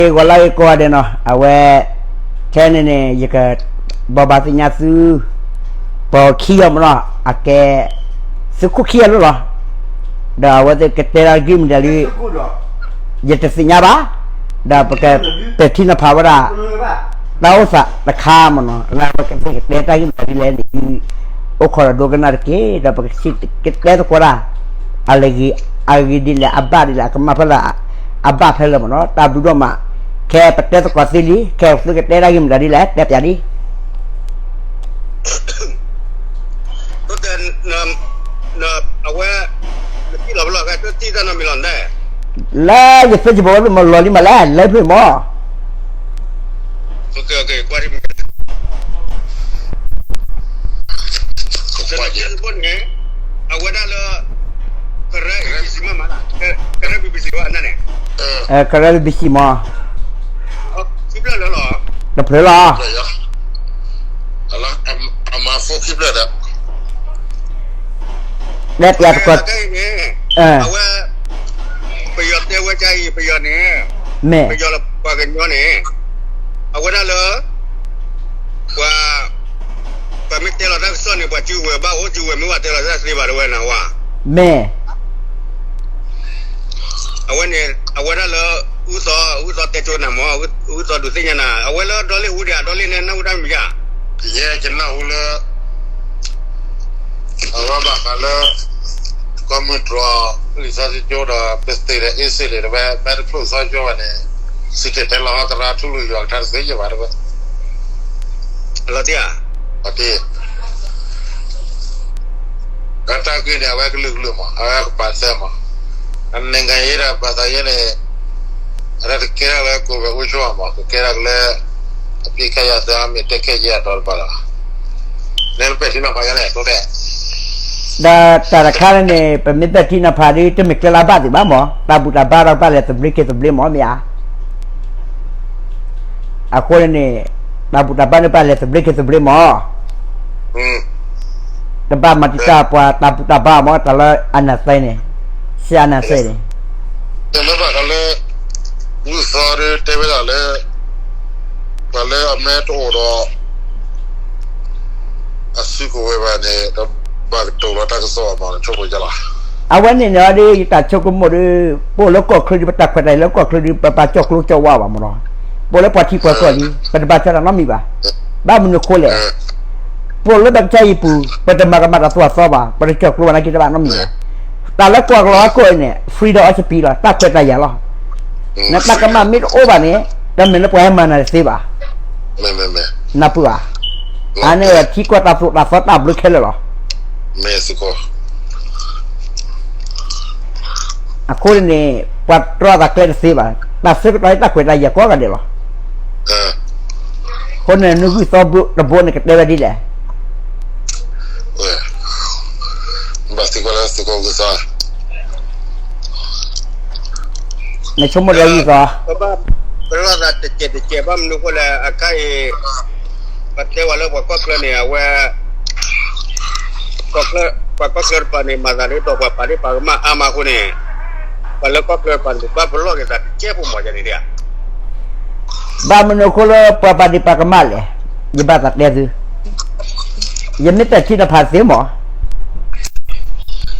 ဂီၤလၢဂ့ၤကိးဂၤဒဲးနီၤ, အဝဲ ထဲန့ၣ်န့ၣ် ယက ဘိးဘၣ်သ့ၣ်ညါသု ပှၤခံဂၤမ့ၢ်နီၤ, အကဲ သုးခိၣ်ခံဂၤလီၤလီၤ. ဒီးအဝဲသ့ၣ်ကတဲတၢ်ဂ့ၢ်မတၤလံ ယတသ့ၣ်ညါဘၣ်. ဒီးပကပဲာ်ထံနီၤဖးဝဲဒၣ် တၢ်အိၣ်သးတခါမ့ၢ်နီၤ, လၢအဝဲကသ့ၣ်ကတဲတၢ်ဂ့ၢ်မတၤဒ်လဲၣ်န့ၣ် အိၣ်ခိးဒီးဒိကနၣ်တက့ၢ်. ဒီးပကစံးကတဲသကိးတၢ် အလၢဂ့ၤ အဂ့ၤဒ်လဲၣ် အဘၣ်ဒ်လဲၣ် အကမၣ်ဖဲလဲၣ် အဘၣ်ဖဲလဲၣ်မ့ၢ်နီၤ. တၢ်ဘျုးဒိၣ်မး, ခဲပတဲသကိးသ့လံ, ခဲသုကတဲတၢ်ဂ့ၢ်မတၤဒ်လဲၣ် တဲပၠးလံ. အဝဲ နထံၣ်လီၤပလီၢ် ကတထံၣ်တၢ်နီတမံၤလီၤန့ၣ်, လၢယFacebookဝဲမ့ၢ်လီၤလံမးလဲၣ် လၢဖုၣ်မး. န့ၣ် အဝဲဒၣ်လၢ ကရၢ A B C မးမး, ကရၢ B B C ဝဲန့ၣ်, ကရၢ B B C မး, ခံဖျၢၣ်လၢလီၤ, တဖျၢၣ်လီၤ. အမၤဖိခံဖျၢၣ်ဒီး တဲပၠးတကီး, အဝဲ ပယီၤတဲဝဲကအံၤ ပယီၤန့ၣ်, မ့ၢ် ပယီၤလၢပှၤကညီန့ၣ်, အဝဲဒၣ်လၢ ပှၤ ပှၤမ့ၢ်တဲလီၤတၢ်ကစီၣ်န့ၣ် ပှၤစုကဝဲၤဘၣ်အိၣ် စုကဝဲၤမ့ၢ်ဘၣ်တဲလီၤတၢ်သ့ဘၣ်တဝဲနဝဲ, မ့ၢ် အဝဲန့ၣ် အဝဲဒၣ်လၢ အူသီ အူသီတဲကၠိနၤမး, အူသီဒုးသ့ၣ်ညါနၤ အဝဲလၢဒီလ့ၣ်ဟူဒံး ဒီလ့ၣ်န့ၣ် နၢ်ဟူတၢ်မံၤဧါ, ယဲကနၢ်ဟူလၢ အဝဲဘၣ်ဃးလၢ ကီၢ်မုၢ်တြီၤ လံာ်စီဆှံကၠိဒီး ပသ့ၣ်ဒီးအ့စ့ၣ်လ့ၣ်တဝဲ မ့ၢ်တဖျိၣ်စီဆှံကၠိဘၣ်န့ၣ် စံၣ်တဲၤတဲလီၤဟီသရၣ်ထူလွံၢ်ယွၤကထါတသ့ယဘၣ်တဝဲ, လီၤတံၢ်ဧါ, လီၤတံၢ် အတၢ်ဂ့ၢ်န့ၣ် အဝဲကလုာ်ကလုာ်မး အဝဲကပာ်စၢၤမး, အန့ၣ်ဂၤယဲဒၣ်ဘၣ်သးယဲန့ၣ် အတၢ်တကဲထီၣ်လၢကိးဝဲအိၣ်ဆိးမး ကကဲထီၣ်ကလၢ အပစ်ခတ်ရပ်စဲမ့ၢ်တဲခဲယဲအတီၤတပၤလီၤ, နပဲာ်ထံနီၤဖးယဲန့ၣ် တိတဲာ် ဒီးတၢ်တခါန့ၣ် ပမ့ၢ်ပဲာ်ထံနီၤဖးဒီး တမ့ၢ်ကျဲလၢအဘၣ်သ့ၣ်ဘၣ်မး တၢ်ဘူၣ်တၢ်ဘါဒီးဘၣ်လဲၤသဘျ့က့ၤသဘျ့မး မ့ၢ်ဧါ, အဃိန့ၣ်န့ၣ် တၢ်ဘူၣ်တၢ်ဘါန့ၣ်ဘၣ်လဲၤသဘျ့က့ၤသဘျ့မး, တဘၣ်မၤတံာ်တာ်ပှၤတၢ်ဘူၣ်တၢ်ဘါမး တၢ်လၢအနၢ်သဲန့ၣ်, စ့အနၢ်သဲန့ၣ်, တမ့ၢ်ဘၣ်ဃးလၢ ဝုၢ်သီဒီးတဲဝဲဒၣ်လၢ ပှၤလၢအမ့ၢ်တအိၣ်ဒီး အစုကဝဲၤဘၣ်န့ၣ် တဘၣ်ကတိၤလီၤတၢ်ကစီၣ်အမး နဆိကမိၣ်ယါလီၤ. အဝဲန့ၣ်န့ၣ်ဒီး ယတၢ်ဆိကမိၣ်ဒီး ပအိၣ်လၢကီၢ်ချၢဒီး ပတၢ်ခွဲးတၢ်ယာ်လၢကီၢ်ချၢဒီး ပဘၣ်ကၠီၣ်ကျိကၠီၣ်ဝါဘၣ်မးလီၤ, ပအိၣ်လၢပှၤထံပှၤကီၢ်ဒီး ပတဘၣ်ဆီတၢ်နီတမံၤဘၣ်, ဘၣ်မနုၤအဃိလဲၣ်, ပအိၣ်လၢဘၣ်ကစၢ်အံၤပူၤ ပတမၤကမၣ်တၢ်သိၣ်တၢ်သီဘၣ် ပတကၠီၣ်ကျိဘၣ်နာ်က့တဘၣ်နီတမံၤဘၣ်, တၢ်လၢပှၤကလီၤဟီၣ်ခိၣ်အံၤန့ၣ် freedom of speech လီၤ တၢ်ခွဲးတၢ်ယာ်လီၤ, နတၢ်ကမၣ်မ့ၢ်တအိၣ်ဘၣ်န့ၣ် တမ့ၢ်လၢပှၤဟဲမၤနၤတသ့ဘၣ်, နၢ်ပၢၢ်ဧါ, အန့ၣ်ထံကီၢ်တၢ်သိၣ်တၢ်သီတၢ်ဘျုးခဲလၢာ်လီၤ. အဃိန့ၣ်န့ၣ် ပှၤတြီသးကျဲတသ့ဘၣ်, တၢ်ဆၢကတီၢ်အံၤတၢ်ခွဲးတၢ်ယာ်ကိးဂၤဒဲးလီၤ, အဃိန့ၣ် နဂုၢ်သီတဘိန့ၣ်ကတဲဝဲဒ်လဲၣ်, ဘၣ်သံကွၢ်လၢသုးခိၣ်ဂုၢ်သီ, နဆိကမိၣ်ဒီးဂုၢ်သီ, ပလီၢ်သးတစဲးတစဲး ဘၣ်မနုၤအဃိလဲၣ် အခါအံၤ ပတဲဝဲလၢပှၤကီၢ်ချၢန့ၣ် အဝဲ ပှၤကီၢ်ချၢတဖၣ်န့ၣ် မၤသးဒ်သိးပှၤပာ်ဒ့ၣ်ပာ်ကမၣ်အါမးအဃိန့ၣ်, ပှၤလၢကီၢ်ချၢတဖၣ်န့ၣ် ဘၣ်ပလီၢ်က့ၤသးတစဲးဖိမးန့ၣ်ဒ်ဧါ, ဘၣ်မနုၤအဃိလၢပှၤပာ်ဒ့ၣ်ပာ်ကမၣ်လဲၣ်, ယဘၣ်သးတဲသု, ယမ့ၢ်ပဲာ်ထံနီၤဖးသ့မး,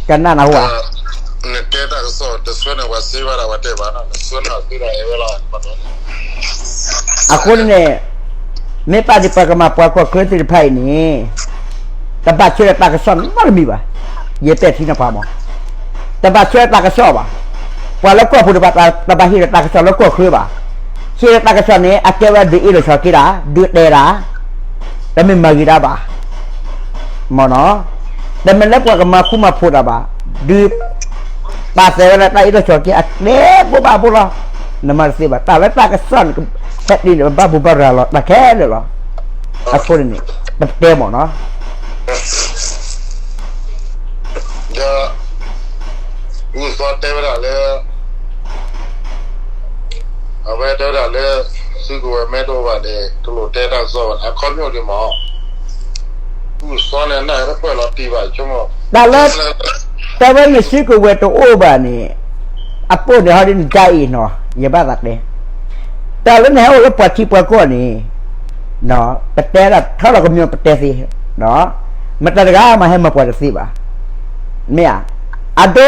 ကနၣ်နၢ်ဟူဧါ, နတဲတၢ်ကစီၣ်တဆၢန့ၣ် ပှၤစံးဘၣ်ဒၣ်ပှၤတဲဘၣ်နီၤ, နဆၢနၢ်သ့ဒၣ်အဲၣ်ဝဲလီၤ, အဃိန့ၣ်န့ၣ် မ့ၢ်ပာ်ဒ့ၣ်ပာ်ကမၣ်ပှၤကီၢ်ချၢသ့ၣ်တဖၣ်အံၤန့ၣ် တဘၣ်ဆှၢဒီးတၢ်ကစီၣ်နီတမံၤဘၣ်, ယပဲာ်ထံနီၤဖးမး, တဘၣ်ဆှၢတၢ်ကစီၣ်ဘၣ်, ပှၤလၢကီၢ်ပူၤတဖၣ် တဘၣ်ဟ့ၣ်ဒီးတၢ်ကစီၣ်လၢကီၢ်ချၢဘၣ်, ဟ့ၣ်ဒီးတၢ်ကစီၣ်န့ၣ် အကဲဝဲဒုးအ့ၣ်လိာ်ဆိးက့တၢ် ဒုးတဲတၢ် တမ့ၢ်မၤဂ့ၤတၢ်ဘၣ်, မ့ၢ်နီၤ, တမ့ၢ်လၢပှၤကမၤဃူမၤဖိးတၢ်ဘၣ်, ဒုး ပာ်သးဝဲလၢတၢ်အ့ၣ်လိာ်ဆိးက့အကျဲဘိးဘၣ်ဘိလီၤ, နမၤတသ့ဘၣ် တၢ်လၢတၢ်ကစီၣ်န့ၣ် ဟဲတ့ၢ်န့ၣ် ပဘၣ်ဘူၣ်ဘၣ်ရၤလီၤတၢ်ခဲလၢာ်လီၤ, အဃိန့ၣ်န့ၣ် ပတဲမ့ၢ်နီၤ ဒီး ဝုၢ်သီတဲဝဲဒၣ်လၢ အဝဲတဲဝဲဒၣ်လၢ စုကဝဲၤမ့ၢ်တအိၣ်ဘၣ်န့ၣ် တလိၣ်တဲတၢ်ကစီၣ်ဘၣ်န့ၣ် အခီပညီဒ်မ့ၢ် ဝုၢ်သီန့ၣ် နၢ်ဟဲတပၢၢ်လီၤတံၢ်ဘၣ်ဆိကမိၣ်, တၢ်လၢ တဲဝဲန့ၣ်စုကဝဲၤတအိၣ်ဘၣ်န့ၣ် အပိၢ်န့ၣ်ဟီဒ်နကါအံၤနီၤ ယဘၣ်သးတဲ တၢ်လၢနဟဲအိၣ်လၢပှၤထံပှၤကီၢ်န့ၣ်, ပတဲဒၣ်ထီၣ်လီၤကမၠိပတဲသ့, မတၤတဂၤမးဟဲမၤပှၤတသ့ဘၣ်. မ့ၢ်ဧါ, အဒိ,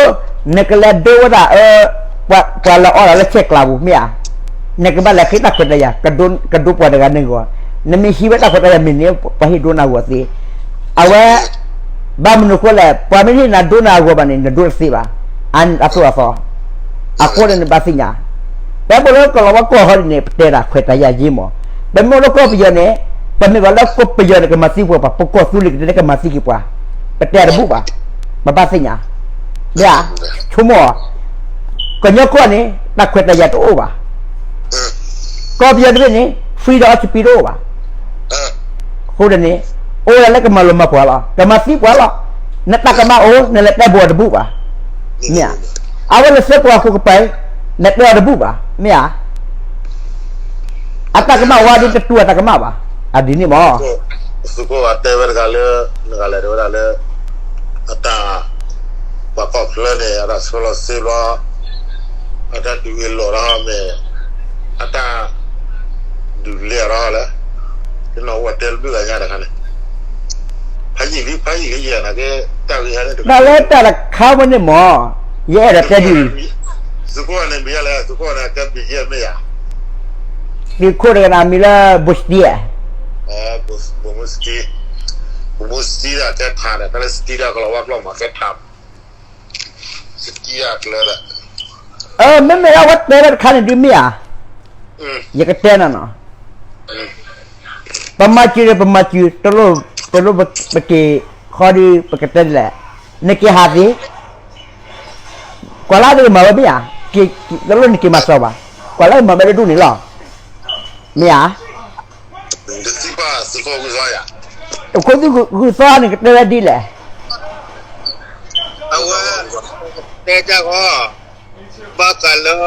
နကလဲၤဒိဝဲဒၣ်, ပှၤလၢအီၣ်ဒၣ်လၢဆဲးကျါပူၤ မ့ၢ်ဧါ, နကဘၣ်လဲၤဃ့တၢ်ခွဲးတၢ်ယာ်, ကဒိပှၤတဂၤန့ၣ်ဂီၢ်, နမ့ၢ်ဟံးဝဲတၢ်ခွဲးတၢ်ယာ်မ့ၢ်န့ၣ် ပှၤဟ့ၣ်ဒိနၤဂီၢ်သ့, အဝဲ ဘၣ်မနုၤအဃိလဲၣ်, ပှၤမ့ၢ်ဟ့ၣ်နၤဒိနၤအဂီၢ်ဘၣ်န့ၣ် နဒိတသ့ဘၣ်, အါန့ၢ်တၢ်သိၣ်တၢ်သီ, အဃိန့ၣ်နဘၣ်သ့ၣ်ညါ, ပမ့ၢ်အိၣ်လၢကီၢ်လီၤဝါကီၢ်ဟီဒ်န့ၣ် ပတဲဒၣ်ခွဲးတၢ်ယာ်ယ့မး, ပမ့ၢ်အိၣ်လၢကီၢ်ပယီၤန့ၣ်, ပမ့ၢ်ဘၣ်လၢကီၢ်ပယီၤန့ၣ် ကမၤသံပှၤဘၣ်, ပကီၢ်သူလ့ၤကဒဲကမၤသံက့ၤပှၤ, ပတဲတဘူၣ်ဘၣ်, ပဘၣ်သ့ၣ်ညါ, မ့ၢ်ဧါ, ဆိကမိၣ်, ကညီကီၢ်န့ၣ် တၢ်ခွဲးတၢ်ယာ်တအိၣ်ဘၣ် ကီၢ်ပယီၤတဘ့ၣ်န့ၣ် freedom of speech တအိၣ်ဘၣ်. အဃိန့ၣ်, အိၣ်ဒၣ်လၢကမၤလီၤမၢ်ပှၤလီၤ, ကမၤသံပှၤလီၤ, နတၢ်ကမၣ်အိၣ် နလဲၤတဲဘၣ်အီၤတဘူၣ်ဘၣ်, မ့ၢ်ဧါ, အဝဲလဲၤဆှၢပှၤဃိကပၤ, နတဲအီၤတဘူၣ်ဘၣ်, မ့ၢ်ဧါ, အတၢ်ကမၣ်ဝါဒ်တတူၢ်အတၢ်ကမၣ်ဘၣ်, အဒ်န့ၣ်မး သုးခိၣ်တဲဝဲတဂၤလၢ, နဂၤလဲၤတဲဝဲဒၣ်လၢ, အတၢ်, ပှၤကီၢ်ချၢန့ၣ် အတၢ်ဆှၢလီၤစ့ဘျီ, အတၢ်ဒုးဂ့ၤလီၤထီၣ်မ့ၢ်, အတၢ်, ဒုးလဲၤထီၣ်လၢ, တနီၤဝဲတဲလၢဒုၣ်ဂၤညါတခါန့ၣ်, ဖးယံာ်လံဖးယံာ်လံယဲနာ်က့, တၢ်ဂ့ၢ်ဟဲန့ၣ်တၢ်လၢတၢ်တခါဝဲန့ၣ်မး, ယအဲၣ်ဒိးတဲဒ်အံၤ, သုးခိၣ်န့ၣ်မ့ၢ်ယဲလဲၣ် သုးခိၣ်န့ၣ်ကဲဘံယဲၢ်မ့ၢ်ယၤ သုးခိၣ်တဂၤန့ၣ်မံၤလၢ ဘိၣ်စတံဧါ, ဘိၣ်စတံ, ဘိၣ်စတံဒၣ်တဲထးဒီး တၢ်လၢစတံဒၣ်ကလီၤဝါကျီၢ်မးကဲထး, စတံဒၣ်ကျၢၤဒီး, မ့မ့ၢ်လၢအဝဲတဲဝဲတခါန့ၣ်ဒုးမ့ၢ်ဧါ, ယကတဲနၤနီၤ, ပမၤစၢၤဒီးပမၤစၢၤ, တလိၣ်ပက့ၤဃီဒီး ပကတဲဒ်လဲၣ်, နက့ၤဟးသ့ ကွၢ်လၢအသ့ၣ်မၤဝဲမ့ၢ်ဧါ, တလိၣ်နက့ၤမၤစၢၤဘၣ်, ကွၢ်လၢအမၤဝဲတဒူၣ်န့ၣ်လီၤ, မ့ၢ်ဧါ, သုးခိၣ်ဂုၢ်သီန့ၣ်ကတဲဝဲဒ်လဲၣ်, အဝဲ, တဲတၢ်ဂီၢ်, ဘၣ်ဃးလၢ,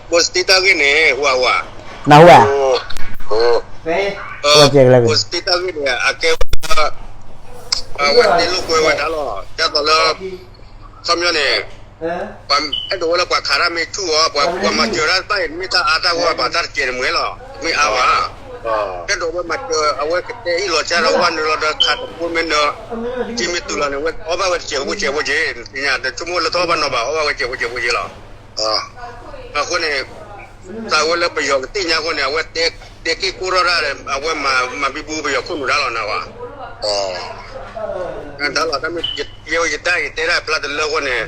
ဘိၣ်စတံတၢ်ဂ့ၢ်န့ၣ် ဝၤဝၤ, နၢ်ဟူဧါ, ဘိၣ်စတံတၢ်ဂ့ၢ်န့ၣ် အကဲဝဲ, အဝဲသ့ၣ်လိာ်ကွဲဝဲဒၣ်လီၤ, ဒ်သိးလၢ, ခီပညီန့ၣ်, ပှၤအဲၣ်ဒိးဝဲလၢပှၤခးတၢ်မ့ၢ်ဆူၣ်အီၤ ပှၤမၤစၢၤတၢ်တဖၣ်အံၤ မ့ၢ်တၢ်အါတၢ်ဂီၢ်ဘၣ် တၢ်တကဲးတမှဲလီၤ, မ့ၢ်အါဘၣ်, အဲၣ်ဒိးဝဲမၤစၢၤ အဝဲကတဲဟ့ၣ်လီၤကၢ်ဒီးဝဲနုာ်လီၤဒီးခးတဖိမ့ၢ်နၢၤ, ထံမ့ၢ်တုၤလီၤန့ၣ် ဝဲအီၣ်ဘၣ်ဝဲတစဲးဖိစဲးဖိက့ၤ, သ့ၣ်ညါတဆိကမိၣ်လၢထီၣ်ဘၣ်နီၤဘၣ် အီၣ်ဘၣ်ဝဲတစဲးဖိစဲးဖိက့ၤလီၤ, အဃိန့ၣ်, သးဝဲလၢပယီၤကသ့ၣ်ညါအဃိန့ၣ် အဝဲတဲက့ၤကိၢ်ထီၣ်တၢ်, အဝဲမၤမၤဘံဘူပယီၤခိၣ်နူာ်တၢ်လီၤနၤဘၣ် တၢ်လီၤတၢ်မ့ၢ်, ယဲယတၢ်ယတဲတၢ်ဖျါတလၢအဃိန့ၣ်,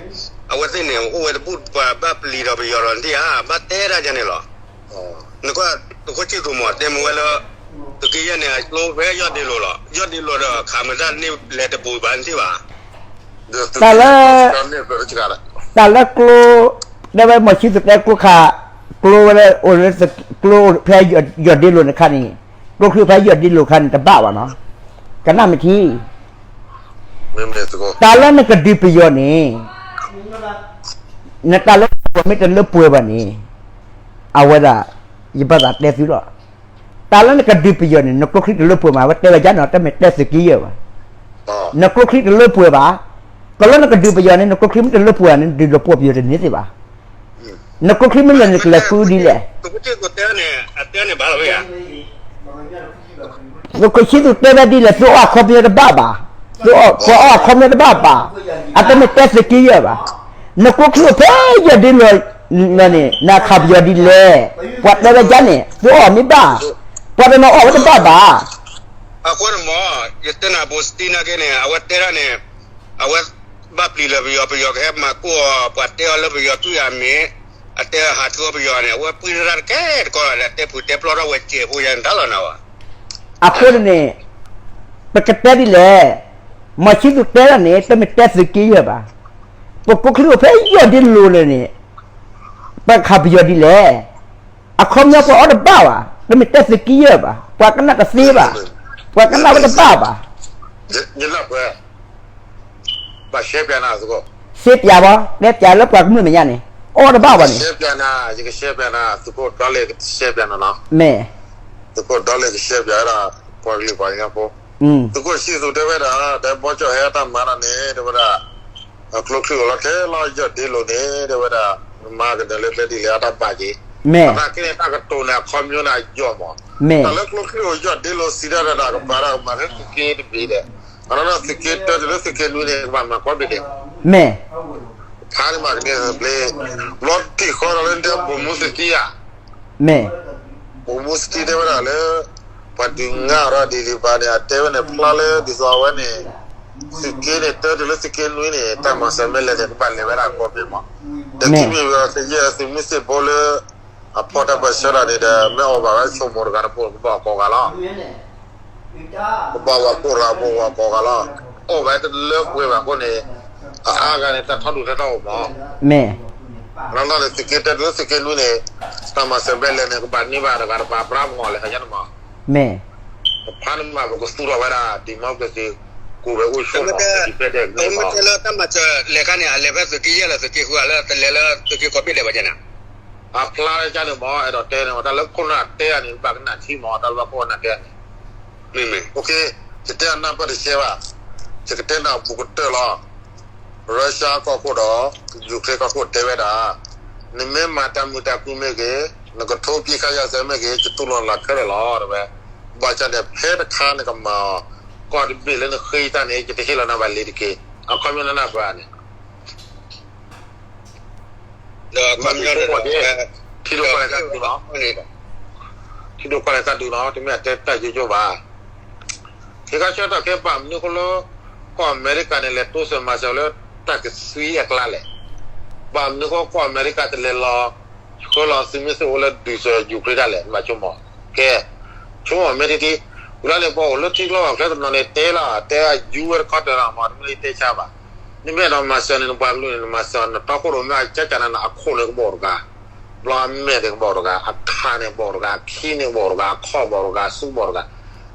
အဝဲသ့ၣ်န့ၣ် အိၣ်ဝဲတဘူၣ်ပှၤဘၣ်ပျံၤဒီးပယီၤဒီးနထံၣ်ဧါ ဘၣ်တဲတၢ်ယါန့ၣ်လီၤ, နကွၢ်, သုးခိၣ်ဆံၣ်သူးမီၤတဲမ့ၢ်ဝဲလၢ, သုးက့ယဲၢ်န့ၣ် အကျိဖဲယီၢ်ဒ့လိာ်လီၤ ယီၢ်ဒ့လိာ်ဒီးခးမတၢ်န့ၣ်လဲၤတပူၤဘၣ်နထံၣ်ဘၣ်, တၢ်လၢ, တၢ်လၢကျိ, တဲဝဲမီၤဆံသူးတဲကျိခး, ကျိဝဲလၢအိၣ်လၢ, ကျိဖဲယီၢ်ဒ့လိာ်န့ၣ်ခါန့ၣ်, ကျိချံဖဲယီၢ်ဒ့လိာ်ခါန့ၣ် တဘၣ်ဘၣ်နီၤ, ကနၣ်မ့ၢ်ထံ တၢ်လၢနကဒုးပယီၤန့ၣ်, နတၢ်လၢပှၤမ့ၢ်တလၢပှဲၤဘၣ်န့ၣ်, အဝဲဒၣ်, ယဘၣ်သးတဲသုလီၤ, တၢ်လၢနကဒုးပယီၤန့ၣ် နကျိချံတလၢပှဲၤမး အဝဲတဲဝဲဒ်န့ၣ် တမ့ၢ်တဲသုးက့ယဲၢ်ဘၣ်, နကျိချံတလၢပှဲၤဘၣ်, ကလၢနကဒုးပယီၤန့ၣ် နကျိချံမ့ၢ်တလၢပှဲၤန့ၣ် ဒုးလီၤပှီၣ်ပယီၤတန့ၢ်သ့ဘၣ်, နကျိချံမ့ၢ်လၢာ်န့ၣ် ကလဲၤဃုဒ်လဲၣ် သုးခိၣ်ဆံသူးတဲဝဲဒ်လဲၣ် သုအီၣ်အခီပညီတဘၣ်ဘၣ်, သုအီၣ်, ပှၤအီၣ်အခီပညီတဘၣ်ဘၣ်, အတမ့ၢ်တဲသုးက့ယဲၢ်ဘၣ်, နကျိချံအိၣ်ဖဲယီၢ်ဒ့လိာ်, န့ၣ် နခးပယီၤဒ်လဲၣ်, ပှၤတဲဝဲဒ်န့ၣ် သုအီၣ်မ့ၢ်ဘၣ်, ပှၤတနီၤအီၣ်ဝဲတဘၣ်ဘၣ်, အဃိန့ၣ်မ့ၢ်, ယတဲနၤဘိးစတံနာ်က့န့ၣ် အဝဲတဲဒၣ်န့ၣ်, အဝဲဘၣ်ပျံၤလၢပယီၤ ပယီၤကဟဲမၤကိၢ်အီၤ ပှၤတဲအီၤလၢပယီၤသွံၣ်အမံၤ, အတဲဟးထူအီၤပယီၤန့ၣ် အဝဲပှံၢ်တၢ်တကဲတကီလီၤ တဲပူၤတဲပျီထီၣ်ဝဲစဲးဖိယါန့ၣ်တၢ်လီၤနၤဝဲ အဃိန့ၣ်, ပကတဲဒ်လဲၣ်, မီၤဆံသူးတဲဒၣ်န့ၣ် တမ့ၢ်တဲသုးက့ယဲၢ်ဘၣ်, ပကျိချံအိၣ်ဖဲယီၢ်ဒ့လိာ်လၢာ်န့ၣ်, ပခးပယီၤဒ်လဲၣ်, အခီပညီပှၤအီၣ်တဘၣ်ဘၣ်, တမ့ၢ်တဲသုးက့ယဲၢ်ဘၣ်, ပှၤကနၣ်တသ့ဘၣ်, ပှၤကနၣ်ဝဲတဘၣ်ဘၣ် ဘၣ်ရှဲပၠးနၤ, ရှဲပၠးဘၣ်, တဲပၠးလၢပှၤကမျၢၢ်မဲာ်ညါန့ၣ်, အီၣ်တဘၣ်ဘၣ်န့ၣ်, ယကရှဲပၠးနၤ, သုးခိၣ်ဒီလ့ၣ်ကရှဲပၠးနၤနီၤ, မ့ၢ်, သုးခိၣ်ဒီလ့ၣ်ကရှဲပၠးဝဲဒၣ်, ပှၤကလုာ်ပှၤကညီဖိ, သုးခိၣ်ဆံသူးတဲဝဲဒၣ်, တဲဘီကၠီၣ်ဟဲတၢ်မၤတၢ်န့ၣ် တဲဝဲဒၣ်, ကျိချံအိၣ်လီၤထဲလီၤယီၢ်ဒ့လိာ်န့ၣ် တဲဝဲဒၣ်, မၤကဒၢးလၢကျဲဒ်လဲၣ်အတၢ်ဘၣ်က့ၤ မ့ၢ်, အသနာ်က့န့ၣ် တၢ်ကတိၤန့ၣ် အခီပညီန့ၣ် အယိာ်မး, မ့ၢ်, တၢ်လၢကျိချံအိၣ်ယိာ်ဒ့လိၤစံးဒၣ်တၢ်ဒီး ကပၤဒၣ်ကမၤလၢသုးက့တဘ့ၣ်ဒီး, အနီၢ်နီၢ်သုးက့တၢတုၤလၢသုးက့နွံန့ၣ် ကဘၣ်မၤကီဘ့ၣ်ဒဲး, မ့ၢ်, ဖးန့ၣ်မၤကန့ၢ်ဘျ့, ဘျီထံၣ်ဃီဒီးလၢဒဲး ဗိုလ်မှူးသုးက့ယၤ မ့ၢ်, ဗိုလ်မှူးသုးက့တဲဝဲဒၣ်လၢ ပှၤဒုးငါအီၤဒီးဒ်လံၤဘၣ်န့ၣ် အတဲဝဲန့ၣ် ဖျါလၢဒ်သိးအဝဲန့ၣ် သုးက့န့ၣ် တၢတုၤလၢသုးက့နွံန့ၣ် တၢ်မၤစၢၤမ့ၢ်လဲၤန့ၣ် ကဘၣ်လဲၤဝဲဒၣ်ကီဘ့ၣ်မး, ဒီးခံမံၤဝံၤဒီး သုးယဲၢ်သုးမုၢ်သံၣ်ဘိလၢ အဖီတၢ်ပၢၢ်ဆၢဒီးန့ၣ်ဒီး မ့ၢ်အီၣ်ဘၣ်ဝဲဆိမိၣ်တဂၤတဘိ ကဘၣ်ကိးဂၤလီၤ ကဘၣ်ဝဲကိးဂၤဘိ ဝဲကိးဂၤလီၤ, အိၣ်ဝဲတလၢပှဲၤဘၣ်အဃိန့ၣ် အအါဂၤန့ၣ် တၢ်ထီဒုၣ်ထီထီအိၣ်မး, မ့ၢ်, လီၤလီၤန့ၣ် သုးက့တၢတုၤလၢသုးက့နွံန့ၣ် တၢ်မၤစၢၤမ့ၢ်လဲၤန့ၣ် ကဘၣ်န့ၢ်ဘၣ်တဂၤတပၤပြးမီၢ်လဲၤခါယါန့ၣ်မး, မ့ၢ်, ဖးန့ၣ်မး ပကသူၣ်ထီၣ်ဝဲဒၣ် democracy ကိးဝဲအိၣ်ဆိးမး ဒ်ဖဲဒဲးန့ၣ်မး, မ့ၢ်တဲလၢတၢ်မၤစၢၤလဲၤခါန့ၣ် အလဲၤဖဲသုးက့ယဲၢ်လၢသုးက့ဃုဧါ လၢတလဲၤလၢသုးက့ကီဘ့ၣ်ဒဲးဘၣ်ကဲန့ၣ် အဖျါလၢကန့ၣ်မး အဲၣ်ဒိးတဲန့ၣ်မး တၢ်လၢခိၣ်နၢ်တဲန့ၣ် ဘၣ်ကနၣ်ထံမး တၢ်လၢဘၣ်ခိၣ်နၢ်တဲန့ၣ်, မ့ၢ်မ့ၢ်, ယတဲအနၢ်ပၢၢ်တဆှဲဘၣ်, ယကတဲနၢ်အဘူးကတၢၢ်လီၤ, Russia ကီၢ်ခိၣ်ဒီး Ukraine ကီၢ်ခိၣ်တဲဝဲဒၣ်, နမ့ၢ်မၤတၢ်မုာ်တၢ်ခုမ့ၢ်ဂ့ၤ, နကထိပစ်ခတ်ရပ်စဲမ့ၢ်ဂ့ၤ ယတူၢ်လိာ်နၤခဲလၢာ်လီၤ တဲဝဲ, ဘၣ်ဆၣ်န့ၣ် ဖဲတခါနကမၤအီၤ, ကီၢ်တဘ့ၣ်လၢနဃ့တၢ်န့ၣ် ယတဟ့ၣ်လီၤနၤဘၣ်လ့ၤတက့ၢ်, အခီပညီနၢ်ပၢၢ်န့ၣ် ဒီးခီပညီဒီး ထံဒိၣ်ကီၢ်လဲၤသးဒုးလီၤ, ထံဒိၣ်ကီၢ်လဲၤသးဒုးလီၤ တမ့ၢ်အတဲတၢ်ယိယိဘၣ်, ခဲကဆၢထီၣ်ခဲဘၣ်မနုၤဃိလၢ ကီၢ်အမဲရကၤန့ၣ် လဲၤတိစၢၤမၤစၢၤလၢ တၢ်ကသွံအကျါလဲၣ်, ဘၣ်မနုၤဃိကီၢ်အမဲရကၤတလဲၤလီၤ ဆှၢလီၤသုးမုၢ်သံၣ်ဘိလၢဒုးစၢၤ Ukraine တၢ်လဲၣ် နဘၣ်ဆိကမိၣ်, ကဲ, ဆိကမိၣ်မ့ၢ်တံၢ်တံၢ်, ဝံၤလီၤန့ၣ် ပှၤအိၣ်လၢထံကျိဘၣ်ချၢတနီၤန့ၣ် တဲလီၤ တဲအယူဝဲတခီတၢၢ်လီၤမး တမ့ၢ်လၢတဲဆါဘၣ်, နမ့ၢ်အဲၣ်ဒိးမၤစၢၤန့ၣ် နပှၤကလုာ်န့ၣ် နမၤစၢၤ နတီခိၣ်ရိၣ်မဲအကကနၤန့ၣ် အခိၣ်န့ၣ်ကဘီၣ်တဂၤ, ဘျီအမဲာ်န့ၣ်ကဘီၣ်တဂၤ, အခါန့ၣ်ဘီၣ်တဂၤ, အခံန့ၣ်ဘီၣ်တဂၤ, အခီၣ်ဘီၣ်တဂၤ, အစုဘီၣ်တဂၤ,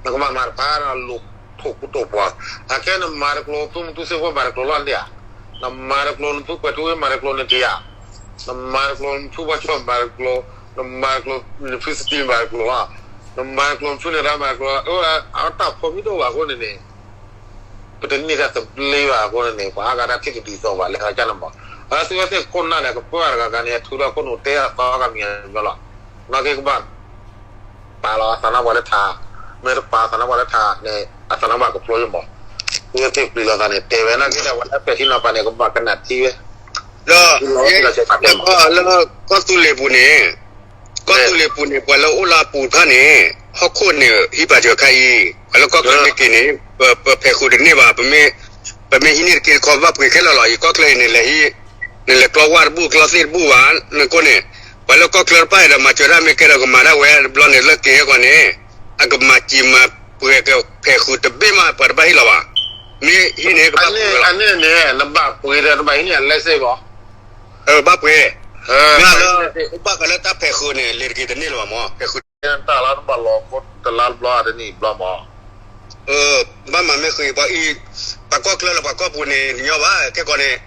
နကဘၣ်မၤတဖၣ်ဒီးလိာ်ထိၣ်ကူတိၢ်ပှၤ, အခဲနမၤတကျိၤ သုးမုၢ်သံၣ်ဘိမၤတကျိၤလီၤန့ၣ်ဧါ, နမၤတကျိၤ နဖုကွဲးထူဝ့မၤတကျိၤန့ၣ်တ့ၢ်ဧါ, နမၤတကျိၤ နဖုဘီၣ်ဆီၣ်မၤတကျိၤ, နမၤတကျိၤ နဖုစတံမၤတကျိၤလီၤ, နမၤတကျိၤ နဖုန့ၣ်ရၣ်မၤတကျိၤ, အတၢ်ဖိမ့ၢ်တအိၣ်ဘၣ်အဃိန့ၣ်န့ၣ် ပတန့ၢ်တၢ်သဘျ့ဘၣ်အဃိန့ၣ်န့ၣ် ပှၤအါဂၤတၢ်ထံၣ်တဒ်သိးဘၣ် လဲၤခီကၢ်န့ၣ်မး, အသုဝဲသ့ၣ်ခိၣ်နၢ်န့ၣ် ကပၢၢ်တဂၤဂၤန့ၣ် ထုးထီၣ်ခိၣ်နူာ်တဲအသီဂၤမံၤမံၤလီၤ, နာ်က့ကဘၣ် ပာ်လီၤအသးနါပှၤလၢထး, မ့ၢ်တပာ်အသးနါပှၤလၢထးန့ၣ် အသးနါပှၤကဖျိယမး, သုဝဲသ့ၣ်ပျံၤလီၤသးန့ၣ် တဲဝဲနာ်က့ဒီးပှၤလၢပဲာ်ထံနီၤဖးန့ၣ် ကဘၣ်ကနၣ်ထံဝဲ, ဒီး လၢကီၢ်သူလ့ၤပူၤန့ၣ် ကီၢ်သူလ့ၤပူၤန့ၣ် ပှၤလၢအိၣ်လၢအပူၤတဖၣ်န့ၣ် ဟီၣ်ခိၣ်န့ၣ် ဟံးပာ်စၢၤခါအံၤ, ပှၤလၢကီၢ်ချၢမ့ၢ်က့ၤန့ၣ် ပဖဲးဃုာ်တန့ၢ်ဘၣ်, ပမ့ၢ်ဟံးန့ၢ်တက့ၢ်တခီ ဘၣ်ပှ့ၤခဲလၢာ်လီၤ. အံၤကီၢ်ချၢအံၤန့ၣ် နလဲၤကျီဝၣ်တဘူၣ်ကျီသ့ၣ်တဘူၣ်ဘၣ်, နကိးန့ၣ် ပှၤလၢကီၢ်ချၢတဖၣ်အံၤဒီး မၤစၢၤတၢ်မ့ၢ်ကဲဒီးကမၤဒၣ်ဝဲတဘျီန့ၣ် လၢက့ၤဟဲကီးန့ၣ် အကမၤစံၤမၤပှဲၤကဖဲးဃုာ်တဘ့ၣ်မး ပှၤတဘၣ်ဟ့ၣ်လီၤဘၣ်. မ့ၢ်ဟံးန့ၣ် ကဘၣ်ပှ့ၤလီၤ. အန့ၣ်န့ၣ် နဘၣ်ပှ့ၤဒီး နဘၣ်ဟံးန့ၢ်အလဲစ့ၢ်ကီး ဘၣ်ပှ့ၤ, မ့ၢ်လၢ ဘၣ်ဃးလၢတၢ်ဖဲးဃုာ်န့ၣ် လဲၤတက့ၤတန့ၢ်လၢၤဘၣ်မး, ဖဲးဃုာ်တၢ်လၢနဘၣ်လီၤခိတလါတဘျီတနံၣ်ဘျီမး. ဘၣ်မၤမ့ၢ်ဃုာ်ပှၤအံၤ, ပှၤကီၢ်ချၢလၢပှၤကီၢ်ပူၤန့ၣ် တညီဘၣ် ခဲကီးန့ၣ်,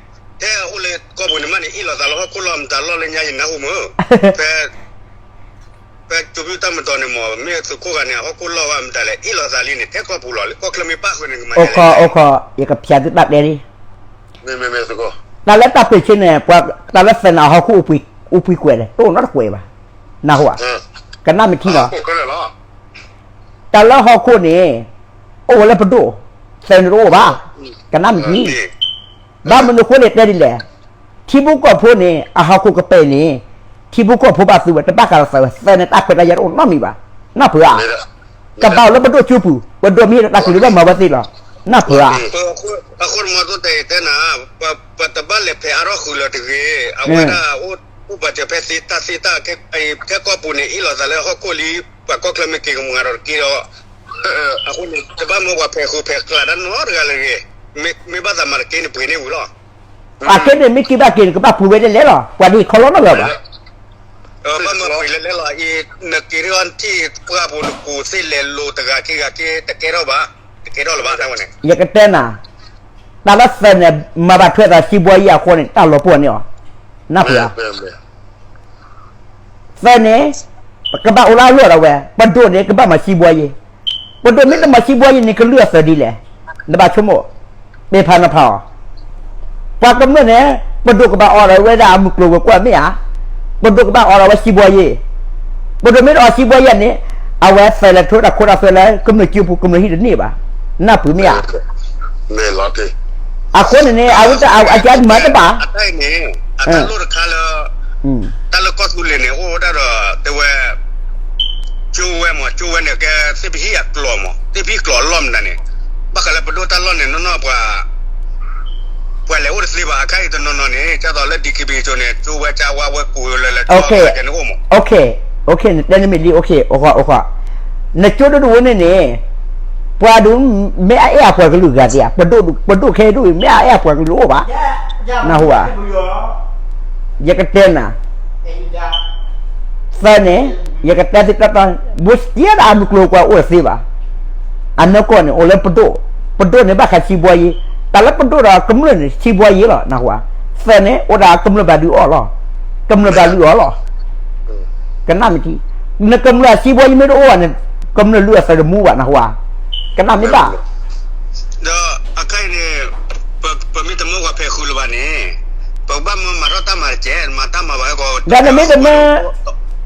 ထဲအအိၣ်လၢကီၢ်ပူၤန့ၣ်မးန့ၣ် အ့ၣ်လိာ်သးလၢဟီၣ်ခိၣ်လီၢ်မတၤလီၢ်လၢညါယနၢ်ဟူမး, ဖဲ ဖဲကၠိဖုတၢ်မတီၤန့ၣ်မး မ့ၢ်သုးခိၣ်ဂၤန့ၣ် အဟီၣ်ခိၣ်လီၢ်ဝဲမတၤလဲၣ် အ့ၣ်လိာ်သးလံန့ၣ် ထဲကီၢ်ပူၤလီၤ လၢကီၢ်ချၢမ့ၢ်ပၣ်ဃုာ်န့ၣ် ကမၤယဲလဲၣ်. အိၣ်ခိး ယကဖျါသုတၢ်တဲလံ. တၢ်လၢတၢ်ပ့ၤဆ့န့ၣ် ပှၤတၢ်လၢသဲန့ၣ် အဟီၣ်ခိၣ်အိၣ်ပှံၤကွဲးလဲၣ် တအိၣ်နီတကွဲးဘၣ်. နၢ်ဟူဧါ, ကနၣ်မ့ၢ်ထံလီၤ. တၢ်လၢဟီၣ်ခိၣ်န့ၣ် အိၣ်ဝဲလၢပဒိၣ်, သဲန့ၣ်တအိၣ်ဘၣ်, ကနၣ်မ့ၢ်ထံ. ဘၣ်မနုၤအဃိန့ၣ်တဲဒ်လဲၣ်. ထံဖိကီၢ်ဖိန့ၣ် အဟီၣ်ခိၣ်ကပဲာ်န့ၣ် ထံဖိကီၢ်ဖိဘၣ်သူဝဲ တဘၣ်ဃးဒီးသးဝဲ သဲန့ၣ်တၢ်ခွဲးတၢ်ယာ်တအိၣ်နီတမံၤဘၣ်. နၢ်ပၢၢ်ဧါ. ကဘၣ်အိၣ်လၢပဒိၣ်ကၠိပူၤ ပဒိၣ်မ့ၢ်ဟ့ၣ်ဒီးတၢ်ကလုၢ်ဘၣ်မၤဝဲသ့လီၤ. နၢ်ပၢၢ်ဧါ. အဃိန့ၣ်မ့ၢ်တဲတဲနၤ, ပတဘၣ်လဲၤဖဲးအါထီၣ်ဃုာ်လၢၤတဂ့ၤ, အဝဲဒၣ်အိၣ်ပာ်စၢၤဖဲသ့တၢ်သ့တၢ်, ထဲကီၢ်ပူၤန့ၣ် အ့ၣ်လိာ်သးလၢဟီၣ်ခိၣ်လံ, ပှၤကီၢ်ချၢမ့ၢ်က့ၤကမၤဒီးတက့ၢ်ဒီး အဃိန့ၣ် တဘၣ်မၢပှၤဖဲးဃုာ်ဖဲးကျးတၢ်နီတဂၤလၢၤတဂ့ၤ, မ့ၢ်ဘၣ်သးမၤတက့ၢ်န့ၣ်ပှ့ၤန့ၢ်ဝံၤလီၤ. အခဲန့ၣ်မ့ၢ်က့ၤဘၣ်က့ၤန့ၣ် ကဘၣ်ပှ့ၤဝဲဒ်လဲၣ်လီၤ, ပှၤဒ်ခီလီၤနီၢ်လၢၤဘၣ်. ဘၣ်မၢပှ့ၤလဲၣ်လဲၣ်လီၤ, အံၤနက့ၤထီၣ်ထံၣ်ပှၢ်ပူၤနကူၣ်သ့ၣ်လဲၤလိၤတဂၤခံဂၤက့ၤ တကဲထီၣ်ဘၣ်, တကဲထီၣ်လၢၤဘၣ်န့ၣ်. ယကတဲနၤ, တၢ်လၢသဲန့ၣ် မၤဘၣ်ထွဲသးစံးဘှီယံၤအဃိန့ၣ် တၢ်လီၤပှီၢ်န့ၣ်အီၤ, နၢ်ပၢၢ်ဧါ. သဲန့ၣ် ကဘၣ်အိၣ်လၢအလီၢ်ဒီးဝဲ, ပဒိၣ်န့ၣ် ကဘၣ်မၤစံးဘှီယံၤ, ပဒိၣ်မ့ၢ်တမၤစံးဘှီယံၤန့ၣ် ကလုၢ်အသၢဒ်လဲၣ်, နဘၣ်ဆိကမိၣ်, တဲဖးနဖးအီၤ, ပှၤကမျၢၢ်န့ၣ် ပဒိၣ်ကဘၣ်အီၣ်ဒီးဝဲဒၣ်အမုၢ်ကျိၤဝဲၤကွာ်မ့ၢ်ဧါ, ပ ပဒိၣ်ကဘၣ်အိးထီၣ်ဝဲစံးဘှီယ့ၤ, ပဒိၣ်မ့ၢ်တအိးစံးဘှီယ့ၤန့ၣ်, အဝဲသးလဲၤထီၣ်တၢ်ခိတၢ်သွဲလၢကမျၢၢ်စုပူၤ ကမျၢၢ်ဟံၣ်တန့ၢ်ဘၣ်, နၢ်ပၢၢ်မ့ၢ်ဧါ. အဃိန့ၣ်န့ၣ် အဝဲအကမၤတဘၣ်, အတၢ်န့ၣ် အတၢ်လိၣ်တခါလၢ တၢ်လၢကီၢ်သူလ့ၤန့ၣ် အိၣ်ဝဲဒၣ်ဒီးတဲဝဲ ကၠိဝဲမး ကၠိဝဲန့ၣ် ကဲသ့ၣ်ပဟံၣ်အကျိၤမး သ့ၣ်ပဟံၣ်ကျိၤအလီၢ်မနုၤန့ၣ်, ဘၣ်ဃးလၢပဒိၣ်တၢ်လီၢ်န့ၣ် နီၢ်နီၢ်ပှၤ ပှၤလဲၤအိၣ်တသ့ဘၣ် အခါအံၤတနီၤနီၤန့ၣ် ကၢ်သိးလၢ ဒံၣ်ခ့ဘံၣ် ကၠိန့ၣ် ကၠိဝဲကၢ်ဝါဝဲကိးလၢလၢကၠိန့ၣ်အိၣ်မး, နတဲန့ၣ်မ့ၢ်လံ, နကၠိဒိၣ်ဒိၣ်ဝဲန့ၣ်န့ၣ် ပှၤဒုးမ့ၢ်အအဲၣ်အပှၤကလုာ်ဂၤသ့ဧါ, ပဒိၣ်ခဲအံၤဒိၣ်အံၤ မ့ၢ်အအဲၣ်အပှၤကလုာ်အိၣ်ဘၣ်, နၢ်ဟူဧါ, ယကတဲနၤ သၢန့ၣ်, ယကတဲသုတီတီ, ဘိစတံဒီးအမုၢ်ကျိၤဝဲၤကွာ်အိၣ်တသ့ဘၣ်, အနီၢ်ကီၢ်န့ၣ် အိၣ်လၢပဒိၣ်, ပဒိၣ်န့ၣ်ဘၣ်ဃးစံးဘှီယ့ၤ, တၢ်လၢပဒိၣ်ဒီးကမျၢၢ်န့ၣ် စံးဘှီယ့ၤလီၤ နၢ်ဟူဧါ, သၢန့ၣ် အိၣ်ဒၣ်ကမျၢၢ်ဘၣ်ဒုးအီၣ်လီၤ, ကမျၢၢ်ဘၣ်လုၢ်အီၣ်လီၤ, ကနၣ်မ့ၢ်ထံ, နကမျၢၢ်စံးဘှီယ့ၤမ့ၢ်တအိၣ်ဘၣ်န့ၣ်, ကမျၢၢ်လုၢ်အီၣ်သးတမူဘၣ် နၢ်ဟူဧါ, ကနၣ်မ့ၢ်ဘၣ် ဒီးအခါအံၤန့ၣ် ပမ့ၢ်တမၢပှၤဖဲးဃုာ်လၢၤဘၣ်န့ၣ်, ပကဘၣ်မၤထီၣ်တၢ်မၤတကဲး, မၤတၢ်မၤဘၣ်ဟဲကီး, ဒီးနမ့ၢ်တမၢ,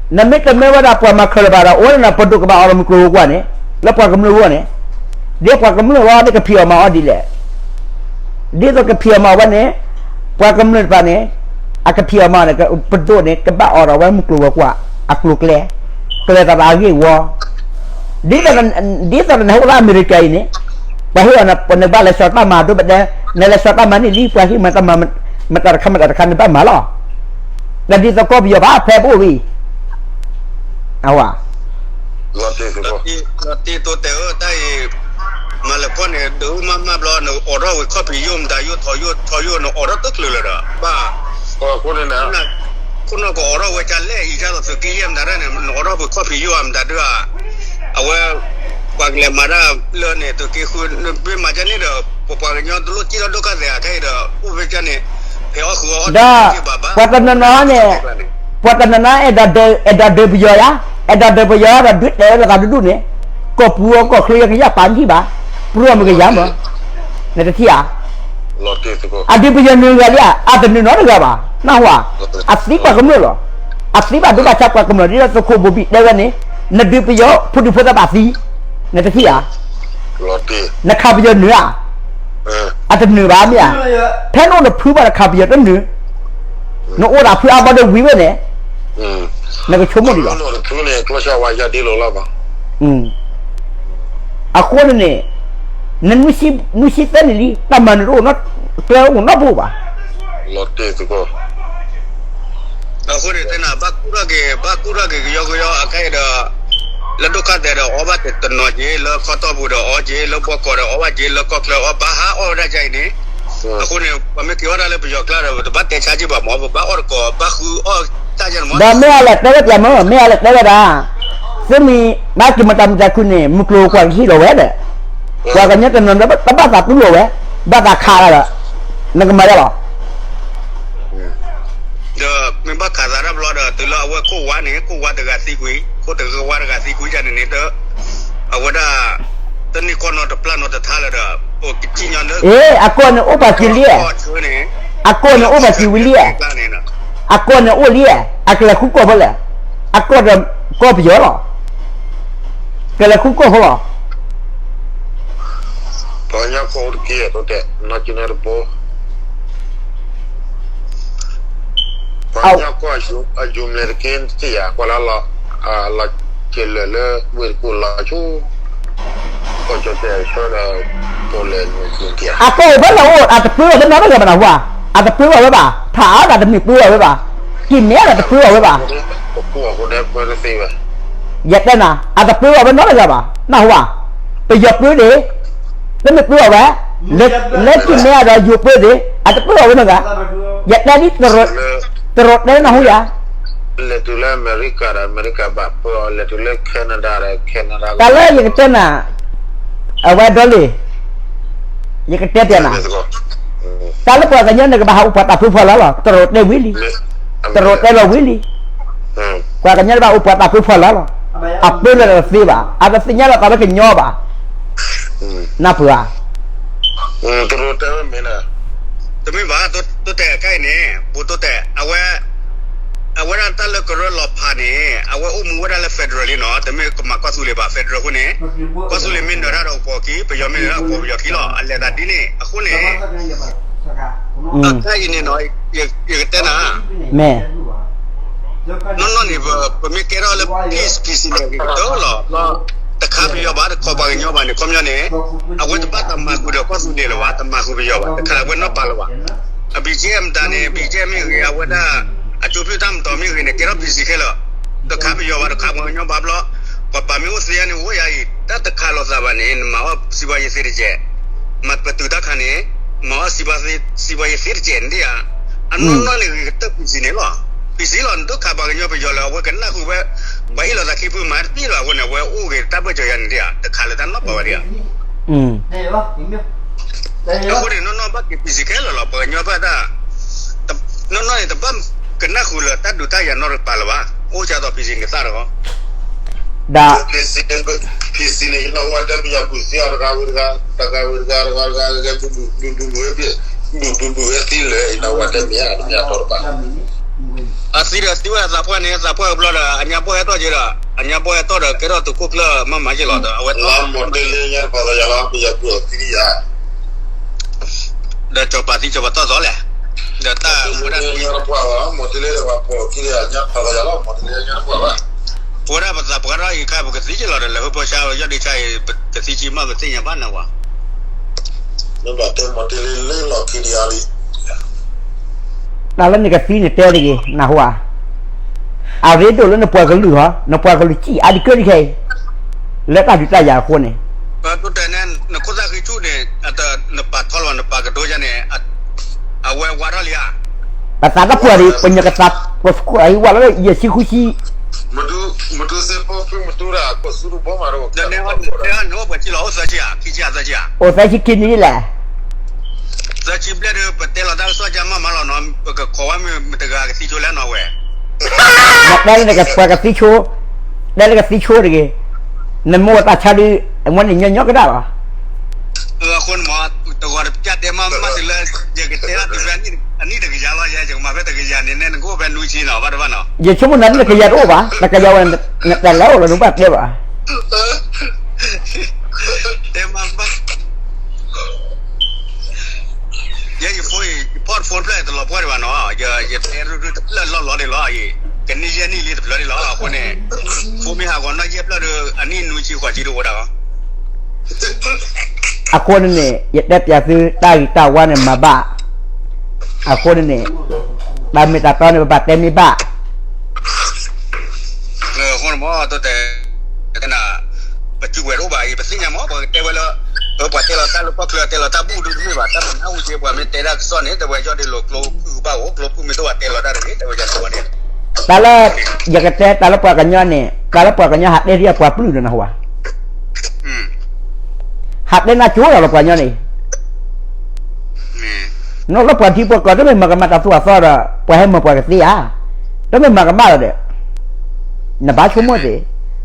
နမ့ၢ်တမၢဝဲဒၣ်ပှၤမၤချၢလၢၤဘၣ်ဒီး အိၣ်ဝဲဒၣ်ပဒိၣ်ကဘၣ်အိးထီၣ်မုၢ်ကျိၤဝဲၤကွာ်န့ၣ်, လၢပှၤကမျၢၢ်အဂီၢ်န့ၣ်, ဒ်ပှၤကမျၢၢ်အဂီၢ် ဒ်ကဖံးအီၣ်မၤအီၣ်ဒ်လဲၣ်, ဒ်သိးကဖံးအီၣ်မၤအီၣ်ဝဲန့ၣ်, ပှၤကမျၢၢ်တဖၣ်န့ၣ်, အကဖံးအီၣ်မၤအီၣ်န့ၣ် ပဒိၣ်န့ၣ် ကဘၣ်အိးထီၣ်ဝဲမုၢ်ကျိၤဝဲၤကွာ် အကျိၤအကျဲ, ကျဲသးဒီးအဂ့ၢ်ဝီ ဒ်သိးနဟဲအိၣ်လၢအမဲရကၤအံၤန့ၣ်, ပှၤဟ့ၣ်အီၤနဘၣ်လဲၤစှီၤတၢ်မၤဒိၣ်ပတဲ, နလဲၤစှီၤတၢ်မၤန့ၣ်လံ ပှၤဟ့ၣ်မၤတၢ်မၤ, မတၤတခါမတၤတခါနဘၣ်မၤလီၤ, ဒီးဒ်သိးကီၢ်ပယီၤဘၣ်ဖဲပအိၣ်ဝဲအံၤ, အဝဲ လီၤတံၢ်တိတဲာ်ဧၢ တၢ်အံၤ, မၤလၢကီၢ်န့ၣ် ဒုးမၤမၤဘျီ နအိးထီၣ်ဝဲခီၣ်ဖံးယိၣ်မတၤယိၣ်ထီယိၣ်ထီယိၣ် နအိးထီၣ်တချုးလၢၤဒီး ဘၣ်, ခိၣ်နၢ်ကအိးထီၣ်ဝဲကလဲၣ်အံၤ ဒ်သိးသုးက့ယဲၢ်မတၤဒၣ်န့ၣ် နအိးထီၣ်ဝဲခီၣ်ဖံးယိၣ်မတၤဒၣ်, အဝဲ, ပှၤကလဲၤမၤတၢ်လၢန့ၣ် သုးက့ဃု နမ့ၢ်မၤကန့ၣ်ဒီး ပပှၤကညီတလိၣ်စံၣ်ထီၣ်ဒိၣ်ခါသဲး အခဲအံၤဒီး အိၣ်ဖဲကန့ၣ်, ဖဲအီၣ်ဃုာ်အီၣ်ဒီး ပှၤတနီၤနီၤန့ၣ်, ပှၤတနီၤနီၤ အဲၣ်ဒိးဒုးပယီၤယါ, အဲၣ်ဒိးဒုးပယီၤဒီးဒုးတဲာ်ဝဲလိာ်သးဒူဒူန့ၣ်, ကီၢ်ပူၤအီၤကီၢ်ချၢယကယၢ်ပာ်နထံၣ်ဘၣ်, ပြူအီၤမ့ၢ်ကယၤမး, နတထံၣ်ဧါ, အဒုးပယီၤနုာ်ဂၤလံဧါ, အတနုာ်နီတဂၤဘၣ်, နၢ်ဟူဧါ, အသံပှၤကမျၢၢ်လီၤ, အသံဘၣ်ဒိဘၣ်ဆါပှၤကမျၢၢ် ဒ်သိးသုးခိၣ်ဘိဘံၣ်တဲဝဲန့ၣ်, နဒုးပယီၤဖိဒံဖိသၣ်ဘၣ်သံ, နတထံၣ်ဧါ နခးပယီၤနုာ်ဧါ, အတနုာ်ဘၣ်မ့ၢ်ဧါ, ဖဲနအိၣ်နဖုဘၣ်နခးပယီၤတနုာ်, နအိၣ်ဒီးဖုအါဘီဒီးဝံၤဝဲန့ၣ်, နကဆိကမိၣ်ဒံးလီၤ, အဃိန့ၣ်န့ၣ်, နနွံဆံသၢနံၣ်လံ တၢ်မၤနုာ်တအိၣ်နီတကျဲအိၣ်နီတဘိဘၣ် အဃိန့ၣ်သ့ၣ်န့ၣ် ဘၣ်ကူၣ်ထီၣ်က့ၤ ဘၣ်ကူၣ်ထီၣ်က့ၤကယီကယီ အခဲအံၤဒီး လၢဒိၣ်ခါသဲးဒီး အီၣ်ဘၣ်တနီၤက့ၤ လၢခီတီၢ်ပူၤဒီးအီၣ်က့ၤ လၢဘီကီးဒီးအီၣ်ဘၣ်က့ၤ လၢကီၢ်ချၢအီၣ်ဘၣ်ဟးအီၣ်ဝဲဒၣ်ကအံၤန့ၣ်, အဃိန့ၣ် ပှၤမ့ၢ်က့ၤအီၣ်တၢ်လၢပယီၤကျါဒီး ပတဘၣ်တဲဆါက့ၤဘၣ်မၢ် ပဘၣ်အီၣ်တကိးဘၣ်ဃုအီၣ်တၢ်ယဲၢ်န့ၣ်မၢ်, ဒီးမ့ၢ်အီၤလဲၣ်တဲဝဲပၠးမၢ် မ့ၢ်အီၤလဲၣ်တဲဝဲဒၣ်, သုမ့ၢ်ဘၣ်က့ၤမတၤမတၤခုန့ၣ် မုၢ်ကျိၤဝဲၤကွာ်ကဟ့ၣ်လီၤဝဲဒီး, ပှၤကညီတနီၤဒီးတဘၣ်သးတူၢ်လိာ်ဝဲ, ဘၣ်သးခးလီၤဒီး, နကမၤဒ်လဲၣ် ဒီးမ့ၢ်ဘၣ်ခးသးတၢ်ဘျီဒီး တုၤလၢအဝဲခိၣ်ဝါန့ၣ် ခိၣ်ဝါတဂၤသံကွံာ် ခိၣ်တဂၤဝါတဂၤသံကွံာ်ယဲၢ်န့ၣ်န့ၣ်ဒီး, အဝဲဒၣ် တန့ၢ်ခီနီတပျၢ်နီတထါလၢၤဒီး ပကစံၣ်ညီလၢ, အ့ အကီၢ်န့ၣ်အိၣ်ပှၤစံးလံ, အကီၢ်န့ၣ်အိၣ်ပှၤစံးဝံၤလံ, အကီၢ်န့ၣ်အိၣ်လံ, အကလဲၤဃုကီၢ်ဖိလဲၣ်, အကီၢ်ဒီးကီၢ်ပယီၤလီၤ, ကလဲၤဃုကီၢ်ဖိလီၤ ပှၤကညီကီၢ်အိၣ်တက့ၢ် တိတဲာ် နီၢ်ကၠံနၢတဘိ, ပှၤကညီကီၢ်အယိၤမလဲၤတက့ၢ် တထံၣ်ယၤ ကွၢ်လၢလီၤ, လီၤက့ၤလၢာ်လၢဝ့ၢ်တကူၣ်လီၤဆူ ကီၢ်ကၠီၣ်တဲၣ်ဆၢဒီး တိလဲၤန့ၣ်က့ၢ် အကီၢ်အိၣ်ဖဲလဲၣ်အိၣ် အတပၢဘၣ်ဖဲနီတဂၤဘၣ်နၢ်ဟူဧါ, အတပၢဘၣ်ဝဲဘၣ်, ထးအါဂၤတမ့ၢ်ပၢဘၣ်ဝဲဘၣ်, က့ၤမဲဒီးတပၢဘၣ်ဝဲဘၣ် ယတဲနၤ အတပၢဘၣ်ဝဲနီတဂၤဘၣ် နၢ်ဟူဧါ, ပယီၤပၢဒၣ်, တမ့ၢ်ပၢအီၤဝဲ, လၢက့ၤမဲဒီးယိၤပၢဒၣ် အတပၢအီၤဝဲနီတဂၤ, ယတဲဒ် တရိးတဲနၢ်ဟူယၤ, လဲၤတုၤလၢအမဲရကၤဒီး အမဲရကၤဘၣ်ပၢအီၤ လဲၤတုၤလၢ Canada ဒီး Canada တၢ်လၢယကတဲနၤ, အဝဲဒီလ့ၣ်, ယကတဲပျးနၤ, တၢ်လၢပှၤကညီန့ၣ်ကဘၣ်ဟးအိၣ်ပှၤတၢ်ပၢဖီလာ်လီၤ တရိးတဲဝံၤလံ, တရိးတဲလီၤဝံၤလံ ပှၤကညီတဘၣ်အိၣ်ပှၤတၢ်ပၢဖီလာ်လီၤ, အပၢလၢတသ့ဘၣ် အတသ့ၣ်ညါလီၤသးလၢကညီဘၣ်, နၢ်ပၢၢ်ဧါ, တမ့ၢ်ဘၣ်, တိတဲာ်အခဲအံၤန့ၣ် ပူတိတဲာ် အဝဲ, အဝဲဒၣ်တၢ်လၢကရၢလီၤဖးန့ၣ် အဝဲအိၣ်မူဝဲဒၣ်လၢ federal လံနီၤ, တမ့ၢ်ကမၤကီၢ်သူလ့ၤဘၣ် federal အဃိန့ၣ်, ကီၢ်သူလ့ၤမ့ၢ်နၢၤတၢ်ဒီးကပီၤခံ, ပယီၤမ့ၢ်နၢၤတၢ်ကပီၤပယီၤခံလီၤ, အလဲၤသးဒ်န့ၣ် အဃိန့ၣ် တၢ်အံၤန့ၣ်နီၤ, ယကတဲနၤ, နီၢ်နီၢ်န့ၣ် ပမ့ၢ်ကဲထီၣ်လၢ peace, peace န့ၣ် ဂ့ၤကတၢၢ်လီၤ, တခါပယီၤဘၣ် တခီပှၤကညီဘၣ်န့ၣ် ခီပညီန့ၣ်, အဝဲတဘၣ်တမၤဃုာ်ဒီးကီၢ်သူလ့ၤလၢၤဘၣ်, တမၤဃုာ်ပယီၤဘၣ်, တခါလၢအဝဲနီၢ်ပၤလၢၤဘၣ်. အ ဘီကၠ့မတၤန့ၣ် ဘီကၠ့မ့ၢ်ဂ့ၤ အဝဲဒၣ် အကၠိဖုၣ်တၢ်မတီၤမ့ၢ်ဂ့ၤန့ၣ် ကဲထီၣ် peace ခဲလၢာ်, တခါပယီၤဘၣ် တခါပှၤကညီဘၣ်ဘျီ, ပှၤပာ်မ့ၢ်အိၣ်သ့ဧါန့ၣ် အိၣ်ယၤအံၤ တၢ်တခးလိာ်သးဘၣ်န့ၣ် နမၤအီၣ်စံးဘၣ်ယသ့တကဲး, မၤပတုာ်တၢ်ခါန့ၣ်, မၤအီၣ်စံးဘၣ်ယသ့တကဲးန့ၣ်ဧါ, အနီၢ်နီၢ်န့ၣ်ဂ့ၤကတၢၢ် peace န့ၣ်လီၤ, peace လီၤ, နဒိၣ်ခးပှၤကညီပယီၤလၢအဝဲကနၢ်ဟူဝဲ, ပှၤအ့ၣ်လိာ်သးခံဖုမၤတပ့ၢ်လီၤအဃိန့ၣ် အဝဲအိၣ်ဂ့ၤတၢ်ဘၢၣ်စၢၤယၤန့ၣ်ဧါ, တခါလၢတၢ်နီၢ်ပၤဝဲဒၣ်ဧါ. အဃိန့ၣ် နီၢ်နီၢ်ဘၣ်က့ၤ peace ခဲလၢာ်လီၤ, ပှၤကညီဘၣ်တၢ်, နီၢ်နီၢ်န့ၣ် တဘၣ်ကနၢ်ဟူလၢတၢ်ဒုးတၢ်ယၤနီတကပၤလၢၤဘၣ်, အိၣ်ကသိး peace န့ၣ်သၣ်တဂီၢ်, ဒီး peace န့ၣ် ယနီၢ်ဝဲတၢ်ပယီၤပူၤသ့အီၤတဂၤဝံၤတဂၤ, တဂၤဝံၤတဂၤ, တဂၤဝံၤတဂၤ, ဘူၣ်ဘူၣ်ဝဲသံလၢာ်, ယနီၢ်ဝဲတၢ်မ့ၢ်အတမ့ၢ်အတီတဘၣ် အသံဒီးသံဝဲအသးပှၢ်န့ၣ် သးပှၢ်ကဘျီဒီး အညါပှၢ်ဟဲထီၣ်က့ၤဒီး အညါပှၢ်ဟဲထီၣ်ဒီးကဲထီၣ်သုးခိၣ်ကျၢၢ်မးမးက့ၤလီၤဒီး အဝဲ မီၤတ့လ့ညါတပၤသီယၤလီၤ ပယီၤပူၤအီၤသံဒံးယၤ ဒီးစီၤပၤသံစီၤပၤတီၢ်သီလဲၣ်, ဒီးတၢ်မူဒါ မီၤတ့လ့ညါတပၤပှၤအီၤခံဒံးယၤ ညါတပၤသီယၤလီၤ မီၤတ့လ့ညါတပၤဘၣ်, ပဝဲဒၣ်ပသးပှၢ်ထီၣ်အံၤခါ ပကသံက့ၤလီၤဒီး လဲၤဟိပီၢ်ဆါ ယီၢ်ဒ့ဆါအံၤ ပကသံက့ၤမး ပသ့ၣ်ညါဘၣ်နဝၤ မ့ၢ်ဘၣ်တဲမီၤတ့လ့လၢလီၢ်ခံဒံးအီၤလံ တၢ်လၢနကသံန့ၣ်တဲတဂ့ၤ နၢ်ဟူဧါ, အရ့ဒိၣ်လၢနပှၤကလုာ်ဟီ နပှၤကလုာ်စံၣ်အါဒံးကၢဒံးခဲအံၤ, လၢတၢ်ဒုးတၢ်ယၤအဃိန့ၣ်, နခိၣ်သၣ်ဃံဆူၣ်န့ၣ် နပာ်ထီၣ်လီၤ နပာ်ကဒိယါန့ၣ်, အဝဲဝါထီၣ်လံဧါ, ပသးတပှၢ်ဒံး ပညီကသး, ပစကွၢ်ဟံးဝါလီၤလၢယဲၢ်ဆံဃုဆံ မတူသ့ဖိဖုမတူတၢ် ကီၢ်သူတဘီမးဒီး နအိၣ်ပှဲၤဆံလီၤ အိၣ်သၢဆံဧါ ခံဆံဧါသၢဆံဧါ, အိၣ်သၢဆံခံနံၣ်လံလဲၣ်, သၢဆံဘျဲၣ်ဒီး ပတဲလီၤတၢ်ကစီၣ်ကမၣ်မးလီၤနီၤ ပကခိးဝဲမ့ၢ်မတဂၤကသံဆိလဲၣ်နီၤဝဲ, နတဲလၢနကပှၤကသံဆိ, တဲလၢကသံဆိတဂ့ၤ, နမိၢ်ဝဲတၢ်ဆါဒုး အမ့ၢ်န့ၣ်ညီညီကဒၣ်လီၤ အဃိန့ၣ်မ့ၢ် တဂီၤတပျၢ်တဲမးမးတုၤလၢ ယကတဲဒၣ်တုၤဖဲအနံၣ်တကယၤလီၤ ယဲယကမၤဖဲတကယၤန့ၣ် နဲနကအိၣ်ဖဲနွံဆံနီၤ ဘၣ်တဘၣ်နီၤ ယဆိကမိၣ်နၤနတကယၤတအိၣ်ဘၣ် တကယၤဝဲ နတလဲၤအိၣ်လီၤ နဘၣ်တဲဘၣ် တဲမးဘၣ် ယဲယဖိအံၤ ယဖီၣ်တဖိတဖျၢၣ်တလီၤပှီၢ်ဒံးဘၣ်နီၤ ယတဲရူၢ်ရူၢ်တဖျၢၣ်လီၢ်လီၤဒံးလီၤအံၤ ကနံၣ်ယဲၢ်နံၣ်လံတဖျၢၣ်ဒံးလီၤ အဃိန့ၣ် ဖိမ့ၢ်ဟးဂီၤနီၣ်ယဲၢ်ဖျၢၣ်ဒီး အနံၣ်နွံဆံဃိးဆံဒိၣ်ဝဲဒၣ်လီၤ အဃိန့ၣ်န့ၣ် ယတဲပျးသုတၢ်ဂ့ၤတၢ်ဝါန့ၣ်မၤဘၣ်, အဃိန့ၣ်န့ၣ် တၢ်မ့ၢ်တၢ်တီန့ၣ် ပဘၣ်တဲမ့ၢ်ဘၣ် အဃိန့ၣ်မ့ၢ် တဲ ပစုကဝဲၤတအိၣ်ဘၣ်အံၤ ပသ့ၣ်ညါမ့ၢ် ပှၤကတဲဝဲလၢ ပှၤတဲလီၤတၢ်လၢပီၢ်ချၢ တဲလီၤတၢ်ဘူၣ်ဒုတမ့ၢ်ဘၣ် တၢ်ပနၢ်ဟူက့ၤ ပှၤမ့ၢ်တဲတၢ်ကစီၣ်န့ၣ် တဲဝဲယီၢ်ဒ့လိာ်ကျိဖုၣ်ကဘၣ်အိၣ် ကျိဖုၣ်မ့ၢ်တအိၣ်ဘၣ်တဲလီၤတၢ်တဂ့ၤ တဲဝဲယီၢ်ဒ့လိာ်န့ၣ် တၢ်လၢ ယကတဲတၢ်လၢပှၤကညီန့ၣ် တၢ်လၢပှၤကညီဟးတဲဒ်အပှၤပျုၢ်န့ၣ်နဟူဧါ ဟးတဲနၢ်ကၠိလီၤလၢပှၤကညီန့ၣ် နီၢ်လၢပှၤထံပှၤကီၢ် တမ့ၢ်မၤကမၣ်တၢ်သိၣ်အသီဒီး ပှၤဟဲမၤပှၤကသ့ဧါ, တမ့ၢ်မၤကမၣ်လီၤဒီး နဘၣ်ဆိကမိၣ်သ့,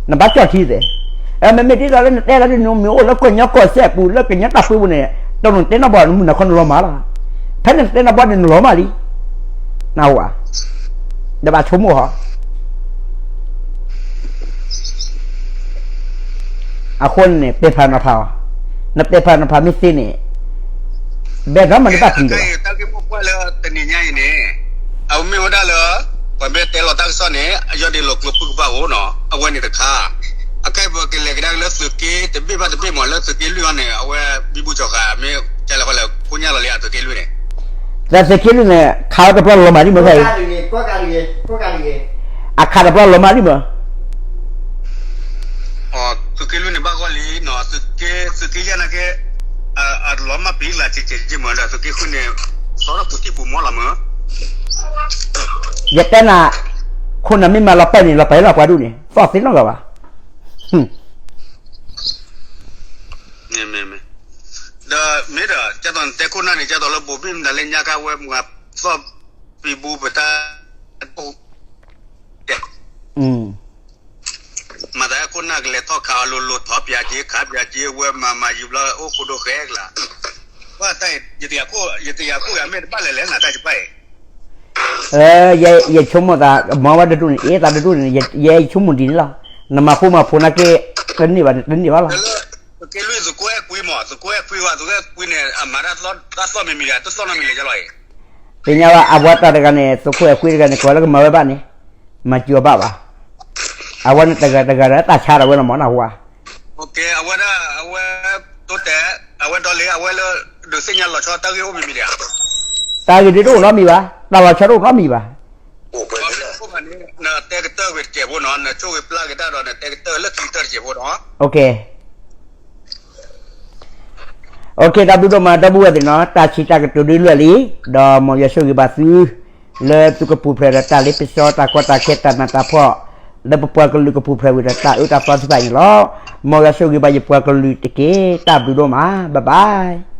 နဘၣ်ကၠီၣ်ထံသ့, မ့မ့ၢ်ဒ်သိးလၢနတဲလီၤဒ်နမ့ၢ်အိၣ်လၢကညီကီၢ်စဲၣ်ပူၤ လၢကညီတၢ်ပှ့ၤပူၤန့ၣ် တၢ်နတဲနၢ်ဘီ နမုၢ်နၤခီနလီၤမၢ်လီၤ, ဖဲနတဲနၢ်ဘီန့ၣ်နလီၤမၢ်လံ, နဟူဧါ, နဘၣ်ဆိကမိၣ်ဟီ အဃိန့ၣ် ပဲာ်ဖးနီၤဖးအီၤ, နပဲာ်ဖးနီၤဖးမ့ၢ်သ့န့ၣ်, ဘဲၣ်နီၤမးနဘၣ်ပျံၤလီၤဘၣ်. တၢ်ဂ့ၢ်မိၢ်ပှၢ်လၢတနံၤညါအံၤန့ၣ်, အမ့ၢ်ဝဲဒၣ်လၢ ပှၤမ့ၢ်တဲလီၤတၢ်ကစီၣ်န့ၣ် အယီၢ်ဒ့လိာ်ကျိဖုၣ်ကဘၣ်အိၣ်နီၤ, အဝဲန့ၣ်တခါ, အခဲအံၤပကလဲၤကဒါက့ၤလၢသုးက့တဘ့ၣ်ဘၣ်တဘ့ၣ်မး လၢသုးက့လွံၢ်အံၤန့ၣ် အဝဲဘံဘူကၠီၤဃာ် မ့ၢ်ကလဲၤဃီလဲၣ် ဖိညၣ်လီၤလံ အသုးက့လွံၢ်န့ၣ် တၢ်သုးက့လွံၢ်န့ၣ် ခးဝဲတပျီလီၤမၢ်လံမၢ်ဖဲအံၤ, အခးတပျီလီၤမၢ်လံမၢ်. သုးက့လွံၢ်န့ၣ်ဘၣ်ဂီၢ်လံနီၤ, သုးက့ယဲၢ်နာ်က့, အလီၤမၢ်ပျံၤလၢ်ကဲကဲမၢ်ဒီး သုးက့ဃုန့ၣ် သီထီၣ်ပူၤတံၢ်ပူၤမီၢ်လီၤမၢ်. ယတဲနၤ, ခိၣ်နၢ်မ့ၢ်မၤလီၤပာ်န့ၣ် လီၤပာ်လီၤပှၤဒူၣ်န့ၣ် သီၣ်သ့နီတဂၤဘၣ်. ဒီးမ့ၢ်ဒီး ကဲသိးနတဲခိၣ်နၢ်န့ၣ် ကဲသိးလၢဘိးဘံၣ်မတၤလၢညါခါဝဲမၤသီၣ်ပံၤဘူပတၢ် မၤသးခိၣ်နၢ်ကလဲၤထီၣ်ခးအီၤလိၤလိၤထီၣ်ပၠးက့ၤ ခးပၠးက့ၤ ဝဲမၤမၤယံာ်ဘျီအိၣ်ဃိဒိဃဲကလး, ဘၣ်တၢ်အံၤ ယတယာ်ခိၣ်ယၤမ့ၢ်တဘၣ်လဲၤလဲၣ်နၤတၢ်တဖၣ်အံၤ, ယဆိကမိၣ်သး မၤဝဲတဒူၣ်န့ၣ် အ့ၣ်သးတဒူၣ်န့ၣ် ယဲယဆိကမိၣ်ဒ်န့ၣ်လီၤ. နမၤဃူမၤဖိးနာ်က့ တန့ၢ်ဘၣ်န့ၣ် တန့ၢ်ဘၣ်လီၤ. ကဲလွံၢ် သုးခိၣ်အဲၣ်ကွံမး သုးခိၣ်အဲၣ်ကွံဝဲ သုးခိၣ်အဲၣ်ကွံန့ၣ် အမၤတၢ်သီၣ်မံၤမံၤဒီး တသီၣ်နီတမံၤလဲၣ်လီၤအံၤ. သ့ၣ်ညါဘၣ် အဝဲတၢ်တဂၤန့ၣ် သုးခိၣ်အဲၣ်ကွံတဂၤန့ၣ် ကိးလၢကမၤဝဲဘၣ်န့ၣ် မၤစၢၤအီၤဘၣ်ဘၣ်. အဝဲန့ၣ်တဂၤတဂၤဒီးတၢ်ဆါဒီးဝဲလီၤမး နၢ်ဟူဧါ. အဝဲဒၣ် အဝဲ တိတဲာ် အဝဲဒီးလံ အဝဲလၢ ဒုးသ့ၣ်ညါလီၤဆီတၢ်ဂ့ၢ်အိၣ်မံၤမံၤဒံးဧါ. တၢ်ဂ့ၢ်ဒ်တအိၣ်နီတမံၤဘၣ်, တၢ်လီၤဆီတအိၣ်နီတမံၤဘၣ်. နတဲကတၢၢ်ဝံၤတစဲးဖိနီၤ, နဆိၣ်ဂ့ၤပျၢ်က့ၤတၢ်ဒီး နတဲကတၢၢ်လၢခံကတၢၢ်တစဲးဖိနီၤ. တၢ်ဘျုးဒိၣ်မး ဒီပုၢ်ဝဲၢ်သ့ၣ်နီၤ, တၢ်စံးတၢ်ကတိၤဒုးလွဲၢ်လံ, ဒီးမ်ယွၤဆိၣ်ဂ့ၤဘၣ်သု လၢသုကပူၤဖျဲးဒီးတၢ်လ့ပစီ တၢ်ကီတၢ်ခဲ တၢ်နးတၢ်ဖှီၣ် လၢပပှၤကလုာ်ကပူၤဖျဲးဝံၤဒီးတၢ်အၢတၢ်သီသ့ၣ်တဖၣ်န့ၣ်လီၤ. မ်ယွၤဆိၣ်ဂ့ၤဘၣ်ယပှၤကလုာ်တက့ၢ်. တၢ်ဘျုးဒိၣ်မး, bye bye.